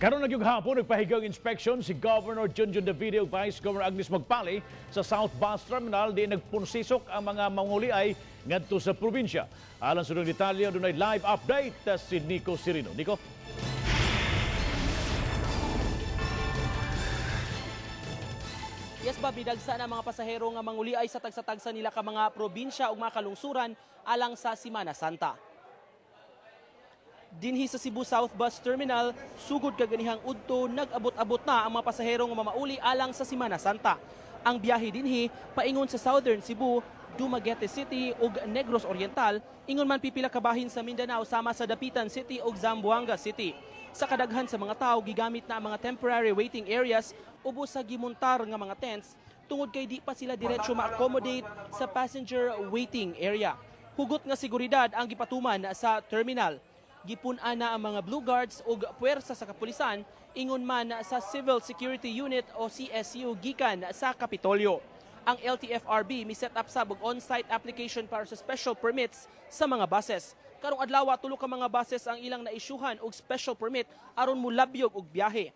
Karon nagyug hapon, nagpahigang inspection si Governor Junjun Davide ug Vice Governor Agnes Magpali sa South Bus Terminal di nagpunsisok ang mga manguliay ngadto sa probinsya. Alang sa detalye, dunay live update si Nico Sirino. Nico? Yes, Bob, nidagsa na mga pasahero nga manguliay sa tagsa-tagsa nila ka mga probinsya ug mga kalungsuran alang sa Simana Santa. Dinhi sa Cebu South Bus Terminal, sugod kaganihang udto, nag-abot-abot na ang mga pasahero nga mamauli alang sa Simana Santa. Ang biyahe dinhi paingon sa Southern Cebu, Dumaguete City ug Negros Oriental, ingon man pipila ka bahin sa Mindanao sama sa Dapitan City ug Zamboanga City. Sa kadaghan sa mga tao, gigamit na ang mga temporary waiting areas ubos sa gimontar nga mga tents tungod kay di pa sila diretso ma-accommodate sa passenger waiting area. Hugot nga seguridad ang gipatuman sa terminal. Gipun-an na ang mga Blue Guards ug puwersa sa kapulisan, ingon man sa Civil Security Unit o CSU gikan sa Kapitolyo. Ang LTFRB mi set up sab og on-site application para sa special permits sa mga buses. Karong adlaw, tulo ka mga buses ang ilang naisyuhan og special permit aron mulabyog og biyahe.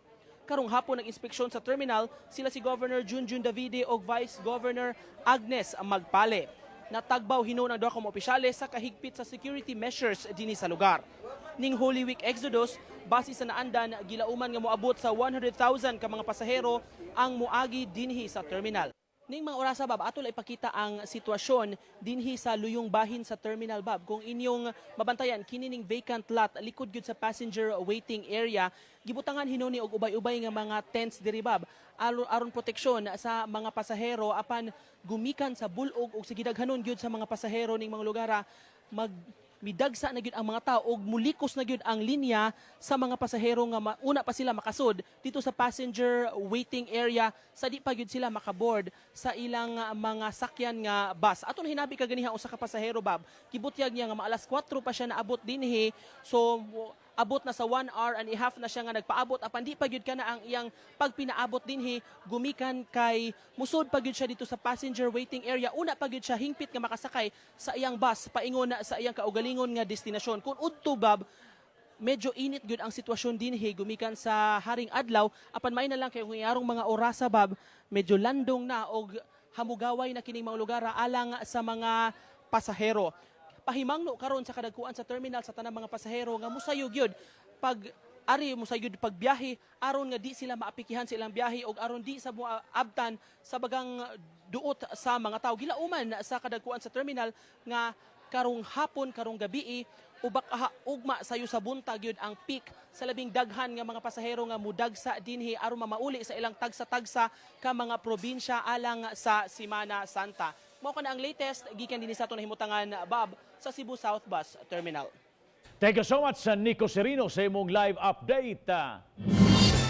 Karong hapon nag-inspeksyon sa terminal sila si Governor Junjun Davide ug Vice Governor Agnes Magpale. Natagbaw hinuon ang duha ka mga opisyales sa kahigpit sa security measures dinhi sa lugar. Ning Holy Week Exodus, base sa naandan, gilauman nga moabot sa 100,000 ka mga pasahero ang moagi dinhi sa terminal. Ning mga orasa, Bab, ato lang ipakita ang sitwasyon dinhi sa luyong bahin sa terminal, Bab. Kung inyong mabantayan, kini ning vacant lot likod gyud sa passenger waiting area, gibutangan hinuni og ubay-ubay nga mga tents diri, Bab, aron proteksyon sa mga pasahero. Apan gumikan sa bulog ug sa gidaghanon gyud sa mga pasahero ning mga lugar, mag midagsa na gyud ang mga tao ug mulikos na gyud ang linya sa mga pasahero nga mauna pa sila makasud dito sa passenger waiting area sa di pa gyud sila makaboard sa ilang mga sakyan nga bus. Ato na hinabi kaganiha usa ka pasahero, Bab. Gibutyag niya nga maalas 4 pa siya naabot dinhi. So abot na sa 1 hour and a half na siya nga nagpaabot apan di pa gyud kana ang iyang pagpinaabot dinhi gumikan kay musod pa gyud siya dito sa passenger waiting area. Una pa gyud siya hingpit nga makasakay sa iyang bus paingon na sa iyang kaugalingon nga destinasyon. Kung udto, Bab, medyo init gyud ang sitwasyon dinhi gumikan sa haring adlaw, apan may na lang kay kung iarong mga orasa, Bab, medyo landong na og hamugaway na kining mga lugar alang sa mga pasahero. Pahimangno karon sa kadagkuan sa terminal sa tanang mga pasahero nga musayo gyud pag ari, musayo gyud pagbiyahe aron nga di sila maapikihan sa ilang biyahe ug aron di sa abtan sa bagang duot sa mga tao. Gilauman sa kadagkuan sa terminal nga karong hapon, karong gabii o baka ugma sayo sa buntag yun ang peak sa labing daghan nga mga pasahero nga mudagsa dinhi aron mamauli sa ilang tagsa-tagsa ka mga probinsya alang sa Simana Santa. Mao kana ang latest gikan dinhi sa ato nahimutangan, Bob, sa Cebu South Bus Terminal. Thank you so much sa Nico Serino sa imong live update.